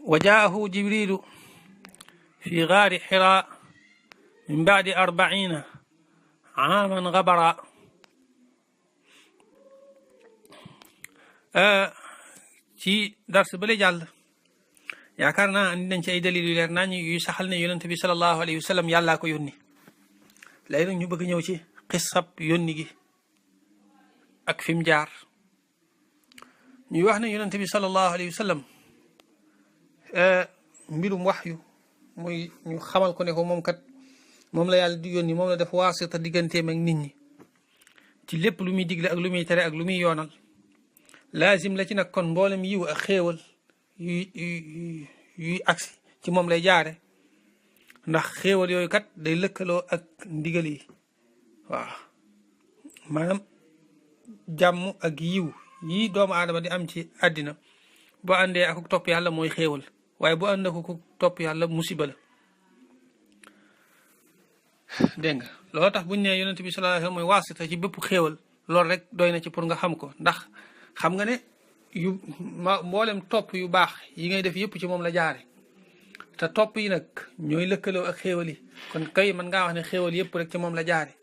wa jaahu jibrilu fi gaari xira min baadi 40 aaman gabara. ci dars bale jàll yaakaar naa andi nañ ci ay dalil yu leer nañ yu saxal ne yonent bi sallallahu alayhi wa sallam yàllaa ko yónni. léegi nag ñu bëgg ñëw ci xissab yónni gi ak fi mu jaar. ñuy wax ne yonent bi sallallahu alayhi wa sallam mbirum waxyu muy ñu xamal ko ne ko moom kat moom la yàlla di yónni, moom la def waasita digganteem ak nit ñi ci lépp lu muy digle ak lu muy tere ak lu muy yoonal. laazim la ci nag kon mboolem yiw ak xéewal yuy agsi ci moom lay jaare, ndax xéewal yooyu kat day lëkkaloo ak ndigal yi. waaw maanaam jàmm ak yiw yii doomu aadama di am ci àddina boo àndee ak topp yàlla mooy xéewal, waaye bu ànd ak topp yàlla musiba la. dégg nga loolu tax buñ ne yonent bi sallallahu alayhi wasallam mooy waasita ci bépp xéewal, loolu rek doy na ci pour nga xam ko. ndax xam nga ne mboolem topp yu baax yi ngay def yëpp ci moom la jaare, te topp yi nag ñooy lëkkaloo ak xéewal yi. kon kay mën ngaa wax ne xéewal yëpp rek ci moom la jaare,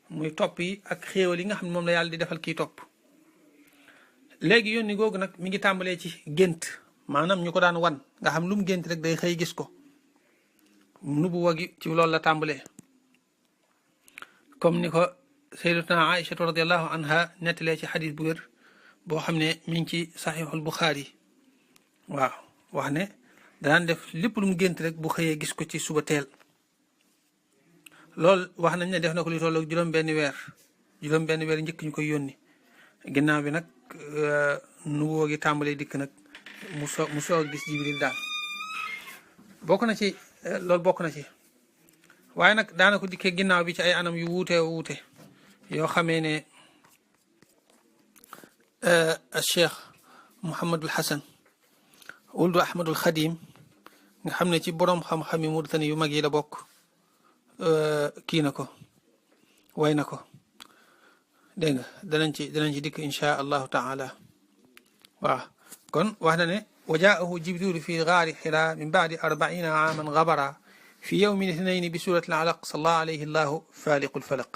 muy topp yi ak xéewal yi nga xam ne moom la yàlla di defal kii topp. léegi yónni googu nag mi ngi tàmbalee ci gént, maanaam ñu ko daan wan nga xam lu mu gént rek day xëy gis ko. nubuwa gi ci loolu la tàmbalee, comme ni ko sayyidatuna Aïchatu radiyallahu anha nettalee ci xadis bu wér boo xam ne mi ngi ci saxiixul Buxaari. waaw wax ne daan def lépp lu mu gént rek bu xëyee gis ko ci suba teel. loolu wax nañ ne def na ko li tolloog juróom-benn weer njëkk ñu koy yónni. ginnaaw bi nag nubuwa gi tàmbalee dikk nag mu soog gis Jibril daal. bokk na ci waaye nag daana ko dikkee ginnaaw bi ci ay anam yu wuute yoo xamee ne Cheikh Mouhamadul Hasan wuldu Ahmadul Xadim nga xam ne ci boroom xam-xam yi Mauritanie yu mag yi la bokk, kii na ko way na ko. dégg nga danañ ci dikk insha allahu taala. waaw kon wax na ne wa jaahu jibrilu fi gaari xira min baadi 40 aaman gabara fi yawmin ithnayni bi surati al-alaq salla alayhi llahu faliqul falaq.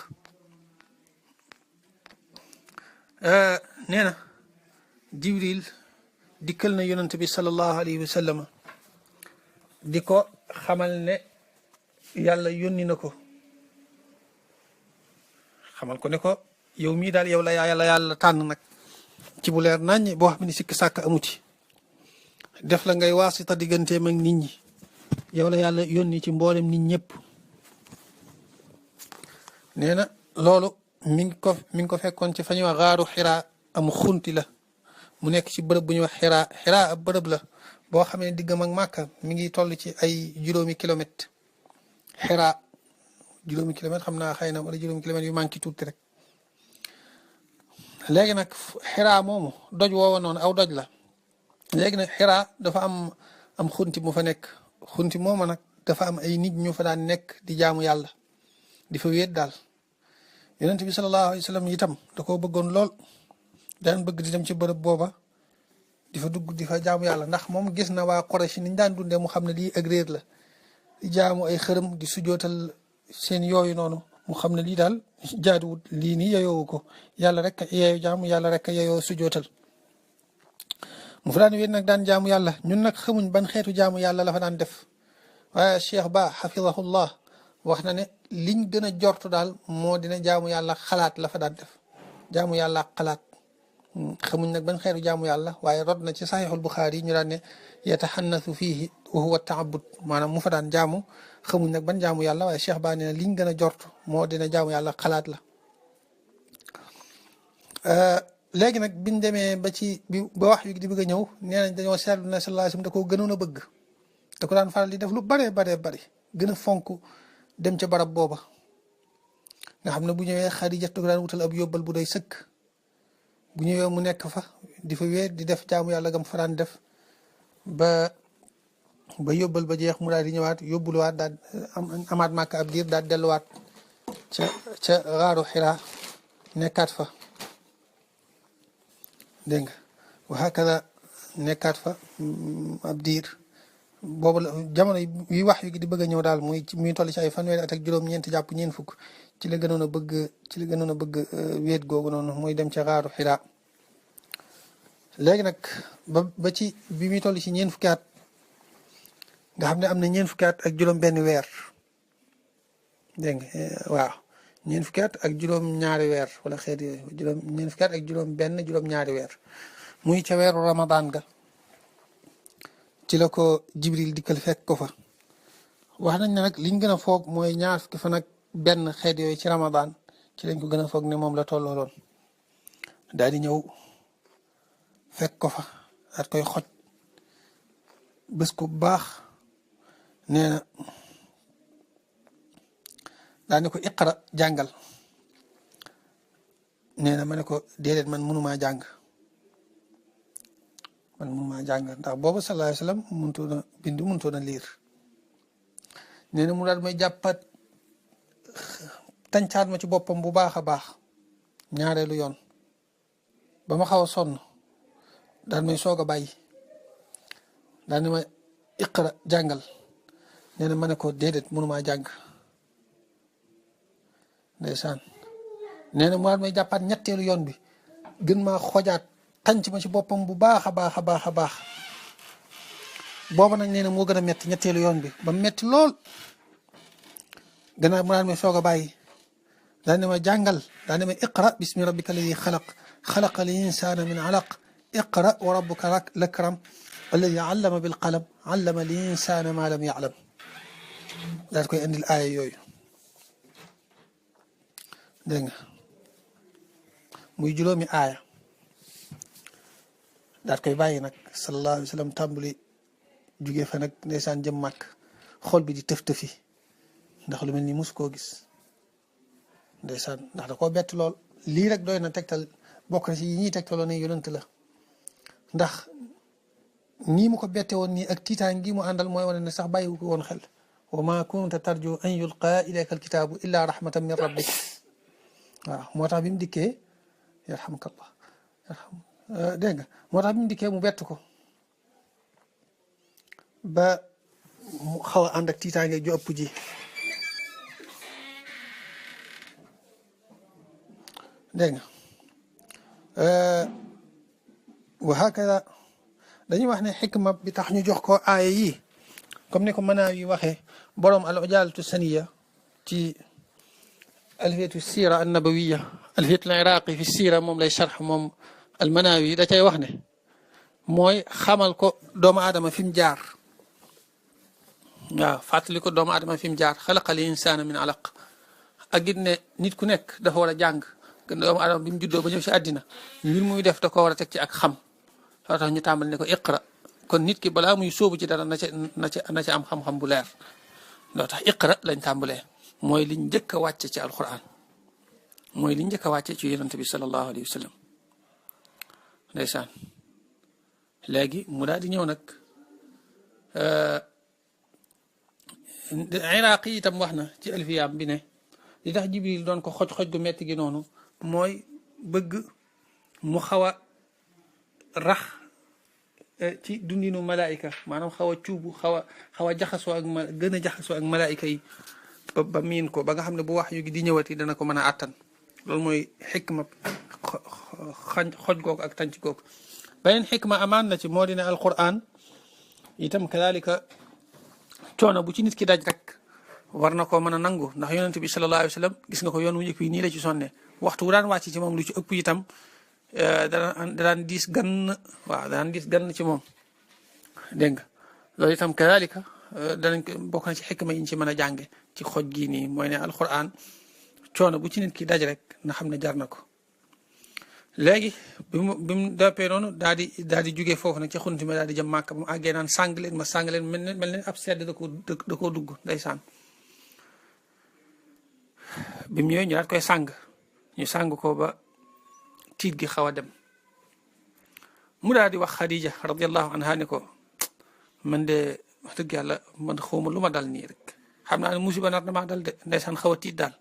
nee na jibril dikkal na yonent bi sallallahu alayhi wa sallam di ko xamal ne yàlla yónni na ko, xamal ko ne ko yow mii daal yow la yàlla tànn nag ci bu leer naññ boo xam ne sikk sàkk amu ci, def la ngay waasita digganteem ak nit ñi. yow la yàlla yónni ci mboolem nit ñëpp. nee na loolu mi ngi ko fekkoon ci fa ñuy wax xaaru xiraa, am xunti la mu nekk ci bërëb bu ñuy wax xiraa ab bërëb la boo xam ne diggam ak Màkka mi ngi toll ci ay juróomi kilomètre. xiraa juróomi kilomètre xam naa xëy na wala juróomi kilomètre yu manqué tuuti rek. léegi nag xiraa moomu doj woowa noonu aw doj la. léegi nag xiraa dafa am xunti mu fa nekk. xunti mooma nag dafa am ay nit ñu fa daan nekk di jaamu yàlla di fa wéet daal. yonent bi sallallahu alayhi wa sallam itam da koo bëggoon lool, daan bëgg di dem ci bërëb booba di fa dugg di fa jaamu yàlla, ndax moom gis na waa Quraysh niñ daan dundee mu xam ne lii ak réer la, di jaamu ay xërëm di sujootal seen yooyu noonu. mu xam ne lii daal jaaduwut, lii nii yeyoowu ko, yàlla rek yeeyoo jaamu, yàlla rek yeyoo sujootal. mu fa daan wéet nag daan jaamu yàlla. ñun nag xamuñ ban xeetu jaamu yàlla la fa daan def, waaye Cheikh Ba xafidahullah wax na ne liñ gën a jortu daal moo dina jaamu yàlla xalaat la fa daan def, jaamu yàlla xalaat. xamuñ nag ban xeetu jaamu yàlla, waaye rod na ci saxiixul Buxaari yi ñu daan ne yataxannasu fiihi wa huwa taabud, maanaam mu fa daan jaamu. xamuñ nag ban jaamu yàlla, waaye Cheikh Ba nee na liñ gën a jortu moo dina jaamu yàlla xalaat la. léegi nag biñ demee ba wax yu di bëgg a ñëw, nee nañ dañoo seetlu ne sallallahu alayhi wasallam da koo gënoon a bëgg, da ko daan faral di def lu baree bari gën a fonk dem ca barab booba. nga xam ne bu ñëwee Xadija da ko daan wutal ab yóbbal bu doy sëkk. bu ñëwee mu nekk fa di fa wéet di def jaamu yàlla gam fa daan def ba yóbbal ba jeex mu daal di ñëwaat yóbbuluwaat daal amaat Màkka ab diir daal delluwaat ca xaaru Xiraa nekkaat fa. dégg nga wa hakada nekkaat fa ab diir boobu la jamono yi wax yu gi di bëgg a ñëw daal muy toll ci ay fanweeri at ak juróom-ñeent jàpp ñeent fukk ci la gënoon a bëgg wéet googu noonu muy dem ca xaaru Xiraa. léegi nag ba ci bi muy toll ci ñeent fukki at nga xam ne am na ñeent fukki at ak juróom-benn weer dégg nga waaw ñeent fukki at ak juróom-ñaari weer wala xeet yooyu ñeent fukki at ak juróom-benn juróom-ñaari weer muy ca weeru Ramadan ga. ci la ko Jibril dikkal fekk ko fa wax nañ ne nag liñ gën a foog mooy ñaar fukki fan ak benn xeet yooyu ci Ramadan ci lañ ko gën a foog ne moom la tollooloon daal di ñëw fekk ko fa daat koy xoj bés ko bu baax nee na daal ne ko iqra jàngal nee na ma ne ko déedéet man mënumaa jàng ndax boobu sallallahu alayhi wa sallam mënutoon a bind mënutoon a liir nee na mu daal may jàppat tàncaat ma ci boppam bu baax a baax ñaareelu yoon ba ma xaw a sonn daal may soog a bàyyi daal ne ma iqra jàngal nee na ma ne ko déedéet mënumaa jàng ndeysaan nee na mu daal may jàppaat ñetteelu yoon bi gën maa xojaat tànc ma ci boppam bu baax a baax a baax a baax booba nag nee na moo gën a metti ñetteelu yoon bi ba metti lool gannaaw mu daan may soog a bàyyi daan ne ma jàngal daan ne ma iqra bismi rabbika alladi xalaq xalaqa al insana min alaq iqra wa rabbuka lakram alladi allama bil qalam allama al insana ma lam ya'lam daal koy indil aaya yooyu dégg nga muy juróomi aaya daal koy bàyyi nag sallallahu alayhi wa sallam tàmbali jugee fa nag ndeysaan jëm màkk xol bi di tëf-tëfi ndax lu mel ni mus koo gis ndeysaan ndax da koo bett lool lii rek doy na tegtal bokk na ci yi ñuy tegtaloo ne yonent la ndax nii mu ko bette woon nii ak tiitaan gi mu àndal mooy wane ne sax bàyyiwu ko woon xel wa ma kunta tarju an yulqa ilayka alkitaabu illa rahmatan min rabbik waaw moo tax bi mu dikkee yarhamkallah dégg nga moo tax bi mu dikkee mu bett ko ba mu xaw a ànd ak tiitaange ju ëpp ji dégg nga wa hakada dañuy wax ne xikma bi tax ñu jox ko aaya yi comme ni ko Manaawi yi waxee boroom al ujaalatu saniya ci alfiyatu siira annabawiya alfiyatu al iraqi fi siira moom lay sharx moom al Manaawi da cay wax ne mooy xamal ko doomu aadama fi mu jaar waaw fàttali ko doomu aadama fi mu jaar xalaqal insaana min alaq ak it ne nit ku nekk dafa war a jàng doomu aadama bi mu juddoo ba ñëw ci àddina mbir muy def da ko war a teg ci ak xam loo tax ñu tàmbali ne ko iqra kon nit ki balaa muy sóobu ci dara na ca am xam-xam bu leer loo tax iqra lañ tàmbalee mooy liñ njëkk a wàcce ci alquran mooy liñ njëkk a wàcce ci yonente bi sallallahu alayhi wa sallam ndeysaan léegi mu daal di ñëw nag iraqi itam wax na ci alfiyaam bi ne li tax jibril doon ko xoj-xoj gu metti gi noonu mooy bëgg mu xaw a rax ci dundinu malaayika maanaam xaw a cuubu xaw a jaxasoo ak gën a jaxasoo ak malaayika yi ba miin ko ba nga xam ne bu wax yu gi di ñëwati dana ko mën a àttan loolu mooy xikma xoj googu ak tànc googu beneen xikma amaan na ci moo di ne alquran itam kadalika coono bu ci nit ki daj rek war na koo mën a nangu ndax yonent bi sallallahu alayhi wa sallam gis nga ko yoon wu njëkk yi nii la ci sonne waxtu wu daan wàcc ci moom lu ci ëpp itam daan diis gann waaw daan diis gann ci moom dégg nga loolu itam kadalika danañ ko bokk na ci xikma yi ñu ci mën a jànge ci xoj gii nii mooy ne alquran coono bu ci nit ki daj rek na xam ne jar na ko léegi bi mu dapee noonu daal di jugee foofu nag ci xunti ma daal di jëm màkk ba mu àggee naan sàng leen mel ne ab sedd da koo dugg ndeysaan bi mu ñëwee ñu daal koy sàng ko ba tiit gi xaw a dem mu daal di wax Xadija radiallahu anha ne ko man de wax dëgg yàlla man xawma lu ma dal nii rek xam naa ne musiba nar damaa dal de ndeysaan xaw a tiit daal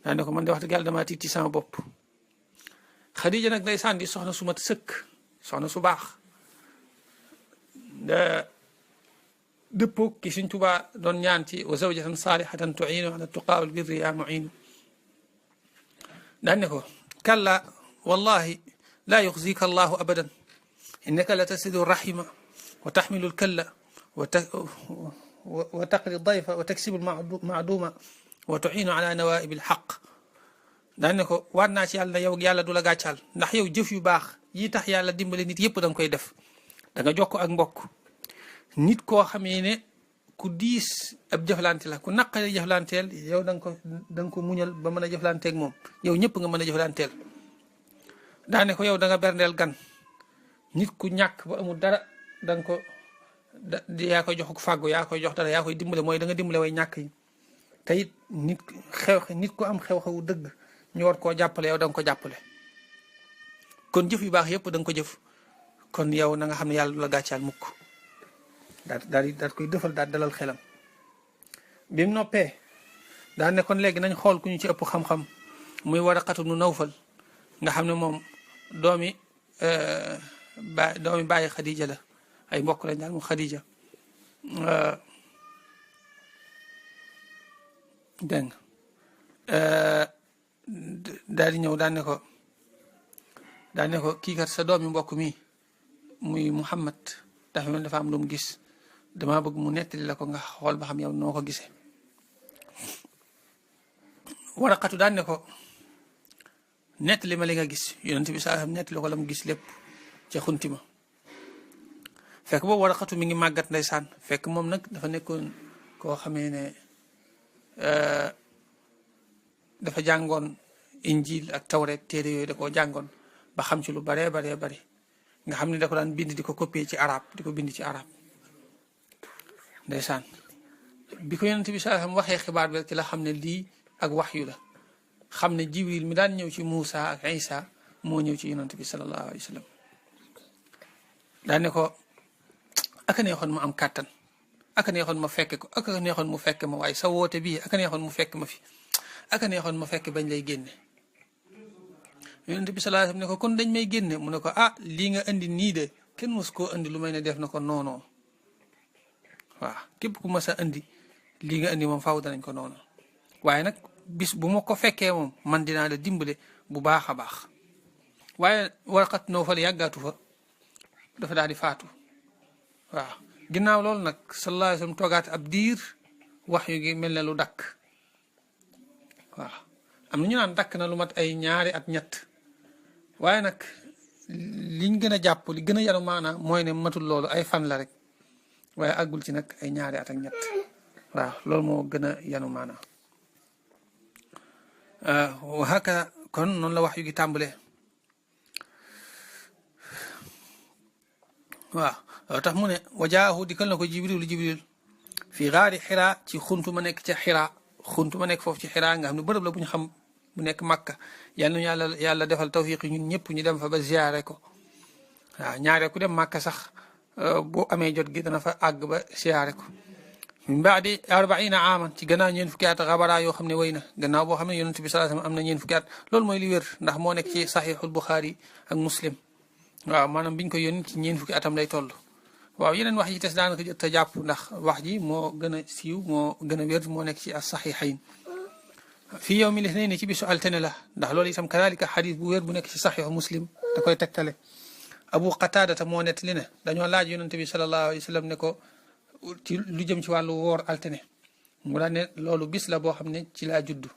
daa ne ko man de wax dëgg yàlla damaa tiit ci sama bopp Xadija nag ndeysaan di soxna su mat sëkk soxna su baax dëppoog ki Sëñ Tuubaa doon ñaan ci wa zawjatan saalihatan tu'iinu ala tuqaa wal birri yaa mu'iinu daan ne ko kalla wallahi laa yuxzika allahu abadan innaka la tasilu rahima wa taxmilu lkalla wa taqri dayfa wa taksibu lmaaduuma wa tu'iinu ala nawaibi lxaq daan ne ko waat naa ci yàlla yow yàlla du la gàccaal ndax yow jëf yu baax yi tax yàlla dimbale nit yëpp da nga koy def da nga jokk ak mbokk nit koo xamee ne ku diis ab jëflante la ku naqare jëflanteel yow da nga ko muñal ba mën a jëflanteeg moom yow ñëpp nga mën a jëflanteel daane ko yow da nga berndeel gan nit ku ñàkk ba amul dara da nga ko yaa koy jox ko fàggu yaa koy jox dara yaa koy dimbale mooy da nga dimbale way ñàkk yi te it nit ku am xew-xewu dëgg ñu war koo jàppale yow da nga ko jàppale kon jëf yu baax yëpp da nga ko jëf kon yow na nga xam ne yàlla du la gàccaal mukk daal koy defal daal dalal xelam bi mu noppee daal ne kon léegi nañ xool ku ñu ci ëpp xam-xam muy Waraqatu nu Nawfal nga xam ne moom doomi bàyyi Xadija la ay mbokk lañ daal mu Xadija dégg nga daal di ñëw daan ne ko kii kat sa doomi mbokk mi muy Muhammad dafa am lu mu gis dama bëgg mu nettali la ko nga xool ba xam yow noo ko gisee Waraqatu daan ne ko nettali ma li nga gis yonent bi saa xam nettali ko la mu gis lépp ca xunti ma fekk boobu Waraqatu mi ngi màggat ndeysaan fekk moom nag dafa nekkoon koo xamee ne dafa jàngoon injil ak tawret téere yooyu da koo jàngoon ba xam ci lu baree bari nga xam ne da ko daan bind di ko copier ci arab di ko bind ci arab ndeysaan bi ko yonent bi saa xam waxee xibaar bi ci la xam ne lii ak waxyu la xam ne jibril mi daan ñëw ci Muusa ak Isa moo ñëw ci yonent bi sallallahu alayhi wa sallam daan ne ko aka neexoon ma am kàttan aka neexoon ma fekke ko aka neexoon mu fekk ma waaye sa woote bii aka neexoon mu fekk ma fi aka neexoon ma fekk bañ lay génne yonent bi sallallahu alayhi wa sallam ne ko kon dañ may génne mu ne ko lii nga indi nii de kenn mos koo indi lu may ne def na ko noonoo waaw képp ku mas a indi lii nga indi moom faaw danañ ko noonu waaye nag bis bu ma ko fekkee moom man dinaa la dimbale bu baax a baax waaye Waraqatu Nawfal yàggaatu fa dafa daal di faatu waaw ginnaaw loolu nag sallallahu alayhi wa sallam toogaat ab diir wax yu gi mel ne lu dakk waaw am na ñu naan dakk na lu mat ay ñaari at ñett waaye nag liñ gën a jàpp li gën a yaru maanaam mooy ne matul loolu ay fan la rek waaye àggul ci nag ay ñaari at ak ñett waaw loolu moo gën a yanu maanaam wa haka kon noonu la wax yu gi tàmbalee waaw loolu tax mu ne wajaahu dikkal na ko jibril fii gaari xiraa ci xuntu ma nekk ca xiraa xuntu ma nekk foofu ci xiraa nga xam ne bërëb la bu ñu xam bu nekk Makka yal nañu yàlla defal tawfiq ñun ñëpp ñu dem fa ba ziyaare ko waaw ñaare ku dem Makka sax boo amee jot gi dana fa àgg ba ziyaare ko min baadi 40 aaman ci gannaaw ñeen fukki at xabaraa yoo xam ne wéy na gannaaw boo xam ne yonent bi sallallahu alayhi wasallam am na ñeen fukki at loolu mooy li wér ndax moo nekk ci saxiixul Buxaari ak Muslim waaw maanaam biñ ko yónni ci ñeen fukki atam lay toll waaw yeneen wax yi tes daanaka jot a jàpp ndax wax ji moo gën a siiw moo gën a wér moo nekk ci as saxiixayn fii yawmi lisnayni ci bisu altine la ndax loolu itam kadalika xadis bu wér bu nekk ci saxiixu Muslim da koy tegtale Abu Qataadata moo nettali ne dañoo laaj yonent bi sallallahu alayhi wasallam ne ko ci lu jëm ci wàllu woor altine mu daan ne loolu bis la boo xam ne ci laa juddu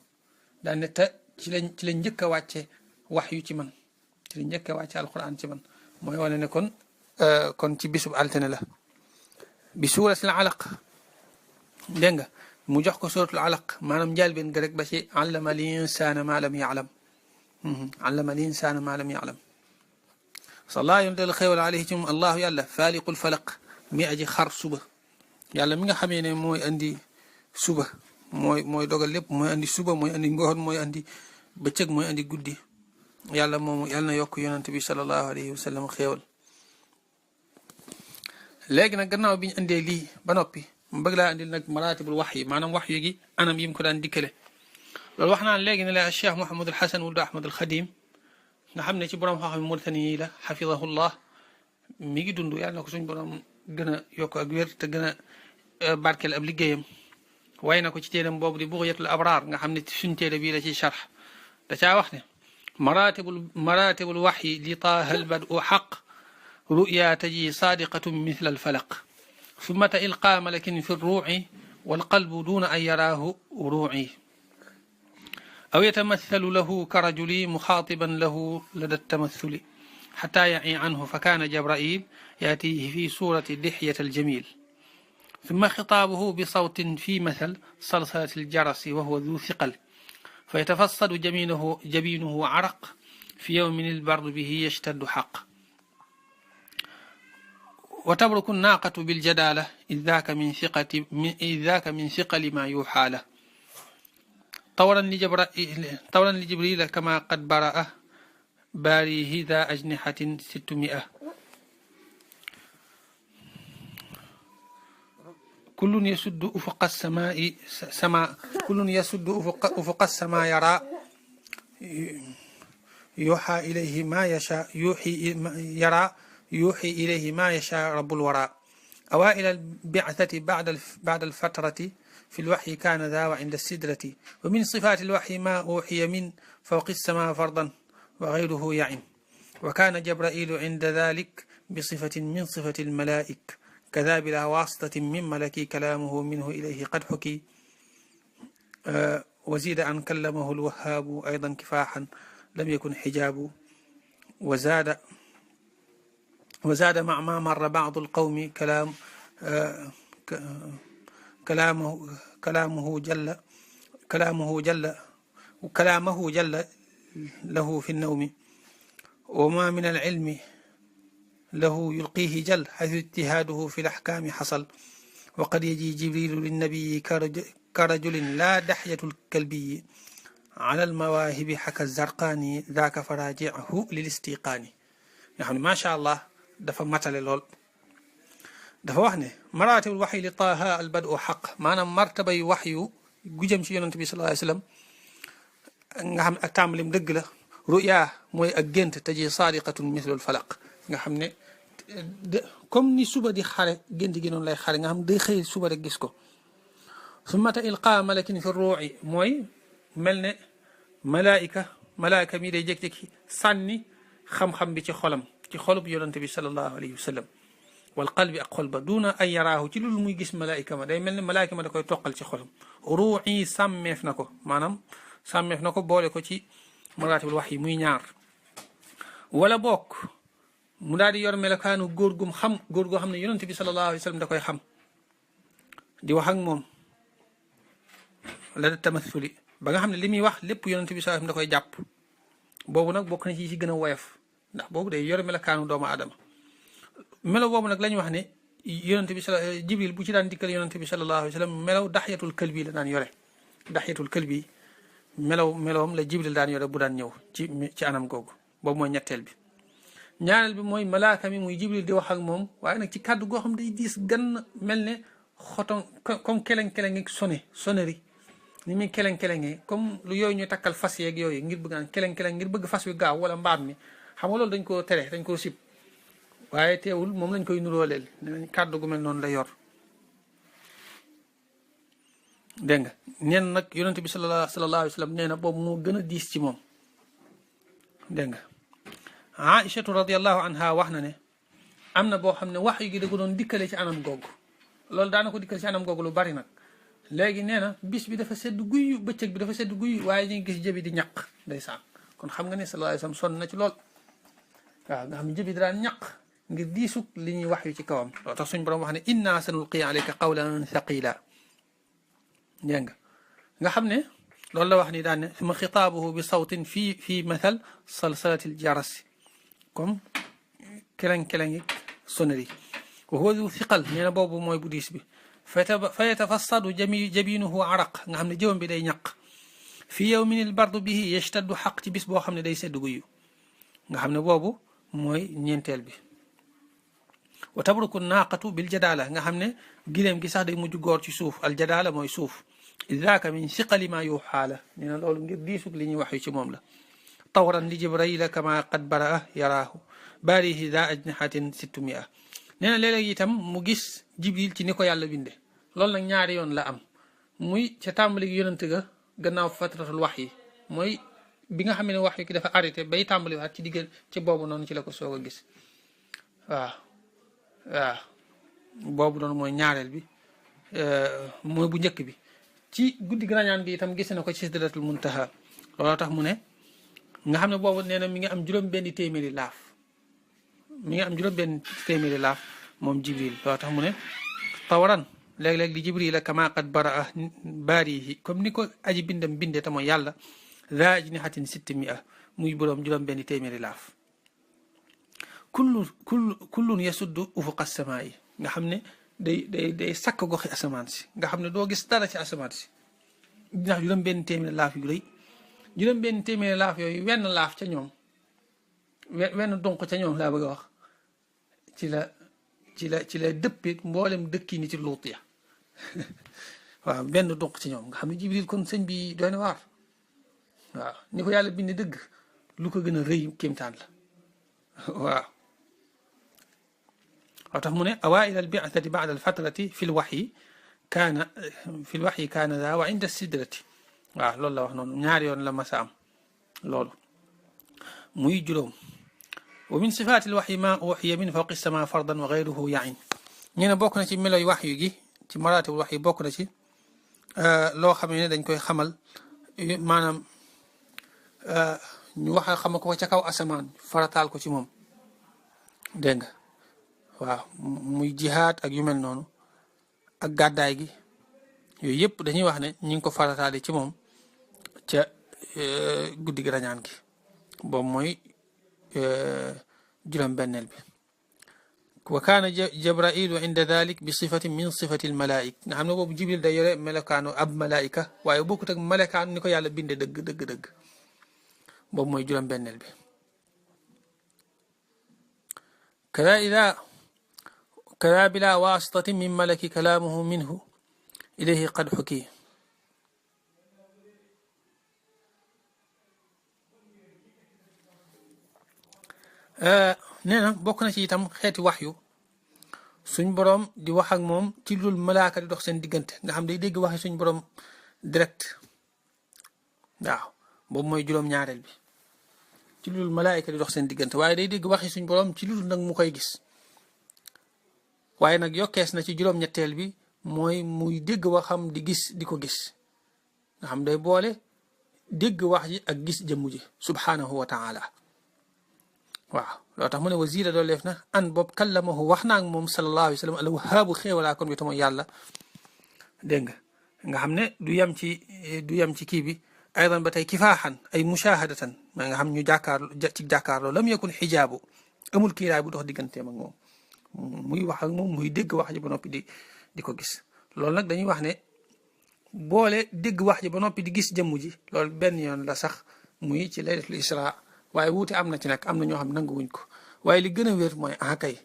daan ne te ci la njëkk a wàcce wax yu ci man ci la njëkk a wàcce alquran ci man mooy wane ne kon ci bisub altine la bi suuratul alaq dégg nga mu jox ko suuratul alaq maanaam njëlbéen ga rek ba ci allama al insaana ma lam ya'lam allama al insaana ma lam ya'lam sallallahu yontel xéwal alayhi ci moom allahu yàlla faaliqul falaq mi aji xar suba yàlla mi nga xamee ne mooy andi suba mooy dogal lépp mooy andi suba mooy andi ngoon mooy andi bëccëg mooy andi guddi yàlla moomu yàlla na yokk yonent bi sallallahu alayhi wa sallam xéewal léegi nag gannaaw bi ñu andee lii ba noppi mu bëgg laa andil nag maratibul wax yi maanaam wax yu gi anam yi mu ko daan dikkale loolu wax naa léegi ne la Cheikh Mouhamadul Hasan wuld Ahmadul Xadim nga xam ne ci borom xam-xam Mauritanie yi la xafidahullah mi ngi dund yàlla na ko suñ borom gën a yokk ak wér te gën a barkeel ab liggéeyam way na ko ci téeram boobu di bughyatul abraar nga xam ne suñ téere bii la ci sharx da caa wax ne maratibul waxyi li taaha albadu xaq ruya taji saadiqatun mithla alfalaq sumata ilqaa malakin fi ruuci walqalbu duna an yaraahu ruuci aw yatamathalu lahu karajuli muxaatiban lahu lada tamathuli xata yaci anhu fa kaana jabrail yaatihi fi surati dixyat aljamil ثم خطابه بصوت في مثل صلصلة الجرس وهو ذو ثقل فيتفصد جبينه عرق في يوم البرد به يشتد حق وتبرك الناقة بالجدالة إذ ذاك من ثقل ما يوحى له طورا لجبريل كما قد برأ باريه ذا أجنحة 600 كل يسد أفق السماء يرى يوحى إليه ما يشاء يوحي إليه ما يشاء رب الوراء أوائل البعثة بعد الفترة في الوحي كان ذا وعند السدرة ومن صفات الوحي ما أوحي من فوق السماء فرضا وغيره يعن وكان جبرائيل عند ذلك بصفة من صفة الملائك كذا بلا واسطة من ملكي كلامه منه إليه قد حكي وزيد أن كلمه الوهاب أيضا كفاحا لم يكن حجاب وزاد مع ما مر بعض القوم كلامه جل له في النوم وما من العلم له يلقيه جل حيث اجتهاده في الأحكام حصل وقد يجي جبريل للنبي كرجل لا دحية الكلبي على المواهب حكى الزرقاني ذاك فراجعه للاستيقان يعني ما شاء الله dafa matale lool dafa wax ne maratibul waxyi li taaha al badu xaq maanaam martabay waxyu gu jëm ci yonent bi sallallahu alayhi wasallam nga xam ne ak tàmbalim dëgg la ruya mooy ak gént taji saadiqatun mithlul falaq nga xam ne comme ni suba di xare gént gi noonu lay xare nga xam day xëy suba rek gis ko sumata ilqaa malakin fi ruuci mooy mel ne malaayika mi day jékki-jékki sànni xam-xam bi ci xolam ci xolub yonante bi sallallahu alayhi wa sallam wal qalbi ak xol ba duna ay yaraahu ci loolu muy gis malaayika ma day mel ne malaayika ma da koy toqal ci xolam ruuci sàmmeef na ko maanaam sàmmeef na ko boole ko ci maratibul wax yi muy ñaar wala bokk mu daal di yor melokaanu góor goo xam ne yonante bi sallallahu alayhi wa sallam da koy xam di wax ak moom la da tamathuli ba nga xam ne li muy wax lépp yonante bi sallallahu alayhi wa sallam da koy jàpp boobu nag bokk na ci gën a woyof ndax boobu day yore melokaanu doomu aadama melo boobu nag la ñu wax ne yonante bi jibril bu ci daan dikkal yonante bi sallallahu alayhi wa sallam melaw daxyatul kalbi la daan yore daxyatul kalbi melowam la jibril daan yore bu daan ñëw ci anam googu boobu mooy ñetteel bi ñaareel bi mooy malaaka mi muy jibril di wax ak moom waaye nag ci kàddu goo xam day diis gann mel ne xoton comme keleng-keleng ak sonnerie ni muy keleng-kelengee comme lu yooyu ñu takkal fas yeeg yooyu ngir bëgg naan keleng-keleng ngir bëgg fas wi gaaw wala mbaam mi xam nga loolu dañ koo tere dañ koo sib waaye teewul moom lañ koy nuróoleel dinañ kàddu gu mel noonu la yor dégg nga neen nag yonente bi sallallahu alayhi wa sallam nee na boobu moo gën a diis ci moom dégg nga aïchatu radiallahu anha wax na ne am na boo xam ne wax gi da ko doon dikkale ci anam googu loolu daana ko dikkale ci anam googu lu bari nag léegi nee na bis bi dafa sedd guyu bëccëg bi dafa sedd guyu waaye ñu ngi gis jëbi di ñaq ndeysaan kon xam nga ne sallallahu alayhi wa sallam sonn na ci lool waaw nga xam ne jëbi daan ñaq ngir diisug li ñuy wax yu ci kawam loo tax suñ borom wax ne inna sanulqi alayka qawlan thaqila dégg nga xam ne loolu la wax ni daan ne suma xitaabuhu bi sawtin fii mathal salsalatil jarasi comme keleng-keleng yi sonnerie wa huwa du thiqal nee na boobu mooy bu diis bi fa yatafassadu jabinuhu araq nga xam ne jëwam bi day ñaq fii yawmin al bardu bihi yashtaddu xaq ci bis boo xam ne day sedd guyu nga xam ne boobu mooy ñeenteel bi wa tabruku naaqatu bil jadaala nga xam ne gileem gi sax day mujj góor ci suuf al jadaala mooy suuf idaaka min siqali ma yuxaala nee na loolu ngir diisug li ñuy wax yu ci moom la tawran li jibrayla kama qad baraa yaraahu baarihi daa ajnihatin 600 nee na léeg-léeg itam mu gis jibril ci ni ko yàlla binde loolu nag ñaari yoon la am muy ca tàmbali gi yonent ga gannaaw fatratul wax yi mooy bi nga xam ne wax yi ki dafa arrêté bay tàmbaliwaat ci diggal ci boobu noonu ci la ko soog a gis waaw waaw boobu noonu mooy ñaareel bi mooy bu njëkk bi ci guddi rañaan bi itam gis na ko ci sidratul muntaha looloo tax mu ne nga xam ne boobu nee na mi ngi am juróom-benn téeméeri laaf moom jibril looloo tax mu ne tawaran léeg-léeg li jibril kama qad baraa baarihi comme ni ko aji bindam binde te mooy yàlla daa ajnihatin 600 muy boroom juróom-benn téeméeri laaf kullun yasuddu ufuqa samaa yi nga xam ne day sakk goxi asamaan si nga xam ne doo gis dara ci asamaan si ndax juróom-benn téeméeri laaf yu rëy juróom-benn téeméeri laaf yooyu wenn laaf ca ñoom wenn donq ca ñoom laa bëgg a wax ci la dëppee mboolem dëkki ni ci luut ya waaw benn donq ci ñoom nga xam ne jibril kon sëñ bi doy na waar waaw ni ko yàlla bind dëgg lu ko gën a rëy kéemtaan la waaw tax mu ne awaa'il al bi'thati ba'da al fatrati fi l waxyi kaana daa wa inda sidrati waaw loolu la wax noonu ñaari yoon la masa am loolu muy juróom wa min sifaati l waxyi ma uxiya min fawqi sama fardan wa gayruhu yain ñu ne bokk na ci meloy waxyu gi ci maraatibul waxyi bokk na ci loo xam ne dañ koy xamal maanaam ñu wax xamal ko ca kaw asamaan farataal ko ci moom dégg nga waaw muy jihaad ak yu mel noonu ak gàddaay gi yooyu yëpp dañuy wax ne ñi ngi ko farataale ci moom ca guddi gi rañaan gi boobu mooy juróom-benneel bi wa kaana jabrailu inda dalik bi sifatin min sifati almalaik nga xam ne boobu jibril day yore melokaanu ab malaika waaye bokkut ak melokaanu ni ko yàlla binde dëgg boobu mooy juróom-benneel bi kada bila wasitatin min malaki kalaamuhu minhu ilayhi qad xuki nee na bokk na ci itam xeeti wax yu suñ borom di wax ak moom ci lul malaaka di dox seen diggante nga xam day dégg waxi suñ borom direct waaw boobu mooy juróom-ñaareel bi ci lul malaaka di dox seen diggante waaye day dégg waxi suñ borom ci lul nag mu koy gis waaye nag yokkees na ci juróom-ñetteel bi mooy muy dégg waxam di gis di ko gis nga xam day boole dégg wax ji ak gis jëmm ji subhanahu wa taala waaw loo tax mu ne wasiila doolu def na an boobu kallamahu wax naa ak moom sallallahu alayhi wa sallam alwahaabu xéewalaa kon bi tamoo yàlla dégg nga xam ne du yem ci kii bi aydan ba tey kifaaxan ay mushahadatan maa nga xam ñu jàkkaarloo lam yakun xijaabu amul kiiraay bu dox digganteem ak moom muy wax ak moom muy dégg wax ji ba noppi di ko gis loolu nag dañuy wax ne boole dégg wax ji ba noppi di gis jëmm ji loolu benn yoon la sax muy ci laylatul isra waaye wuute am na ci nag am na ñoo xam nanguwuñ ko waaye li gën a wér mooy kay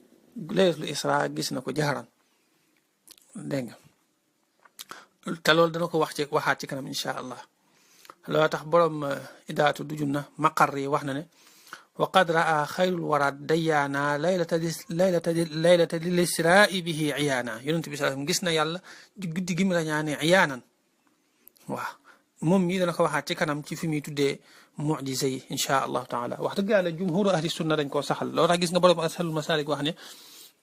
laylatul isra gis na ko jaxaran dégg nga te loolu dana ko waxaat ci kanam incha allah loo tax borom idaatu du junna maqar yi wax na ne wa qad raa xayrul wara dayaana laylata lil israa bihi iyaana yonent bi sallam gis na yàlla guddi gi mu rañaane iyaanan waaw moom mii dana ko waxaat ci kanam ci fi muy tuddee mucjisa yi incha allahu taala wax dëgg yàlla jumhuru ahli sunna dañ koo saxal loo tax gis nga borom asalul masalik wax ne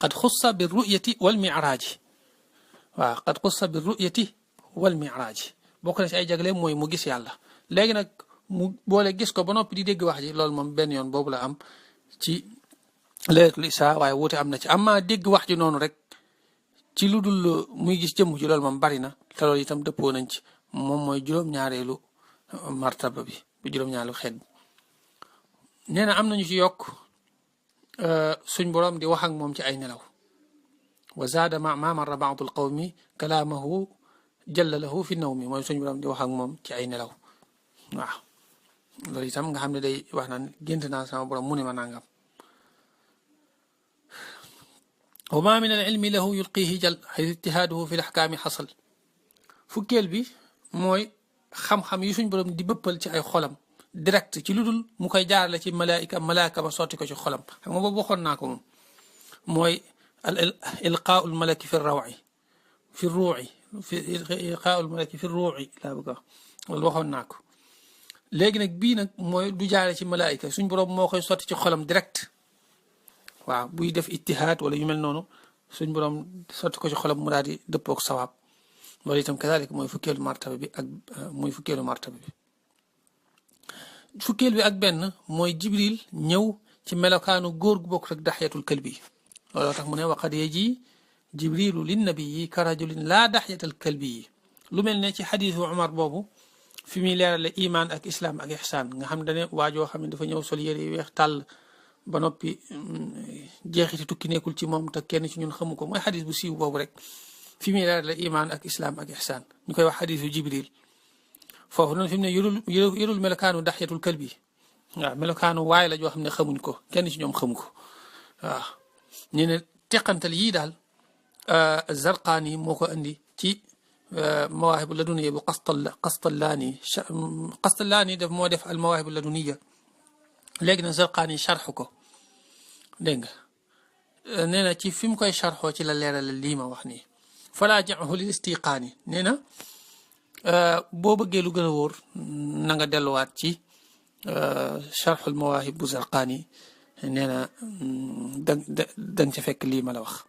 qad xussa bi ruyati wal miraaji waaw qad xussa bi ruyati wal miraaji bokk na si ay jagle mooy mu gis yàlla léegi nag mu boole gis ko ba noppi di dégg wax ji loolu moom benn yoon boobu la am ci laylatul isra waaye wuute am na ci amma dégg wax ji noonu rek ci lu dul muy gis jëmm ji loolu moom bari na te loolu itam dëppoo nañ ci moom mooy juróom-ñaareelu martaba bi bu juróom-ñaareelu xeet bi nee na am nañu ci yokk suñ borom di wax ak moom ci ay nelaw wa zaada ma marra baadu alqawmi kalaamahu jalla lahu fi nawmi mooy suñ borom di wax ak moom ci ay nelaw waaw loolu itam nga xam ne day wax naan gént naa sama borom mu ne ma nangam wa ma min al ilmi lahu yulqihi jal xaytu ijtihaaduhu fi l axkaami xasal fukkeel bi mooy xam-xam yi suñ borom di bëppal ci ay xolam direct ci lu dul mu koy jaarale ci malaaka ba sotti ko ci xolam xam nga boobu waxoon naa ko moom mooy al ilqaau l malaki fi rawi fi ruuci fi ilqaa'ul malaki fi ruuci laa bëgg a wax loolu waxoon naa ko léegi nag bii nag mooy du jaare ci malaayika suñ borom moo koy sotti ci xolam direct waaw buy def ittihaad wala yu mel noonu suñ borom sotti ko ci xolam mu daal di dëppook sawaab loolu itam kazalik mooy fukkeelu martaba bi ak muy fukkeelu martaba bi fukkeel bi ak benn mooy jibril ñëw ci melokaanu góor gu bokk rek daxyatul kalbi looloo tax mu ne waqad yaji jibrilu linnabiyi ka rajulin laa daxyatal kalbi yi lu mel ne ci xadiisu Umar boobu fi muy leerale iman ak islam ak ihsaan nga xam ne waajoo xam ne dafa ñëw sol yére yu weex tàll ba noppi jeexiti tukki nekkul ci moom te kenn ci ñun xamu ko mooy xadis bu siiw boobu rek fi muy leerale iman ak islam ak ihsaan ñu koy wax xadisu jibril foofu noonu fi mu ne yorul melokaanu daxyatul kalbi waaw melokaanu waay la joo xam ne xamuñ ko kenn ci ñoom xamu ko waaw ñu ne teqantal yii daal Zarqaani moo ko andi ci mawaahibu laduniya bu Qastallaani daf moo def al mawaahibu laduniya léegi nag Zarqaani sharxu ko dégg nga nee na ci fi mu koy sharxoo ci la leerale lii ma wax nii falaa jaxu lil istiqaani nee na boo bëggee lu gën a wóor na nga delluwaat ci sharxul mawaahib bu Zarqaani nee na danga ca fekk lii ma la wax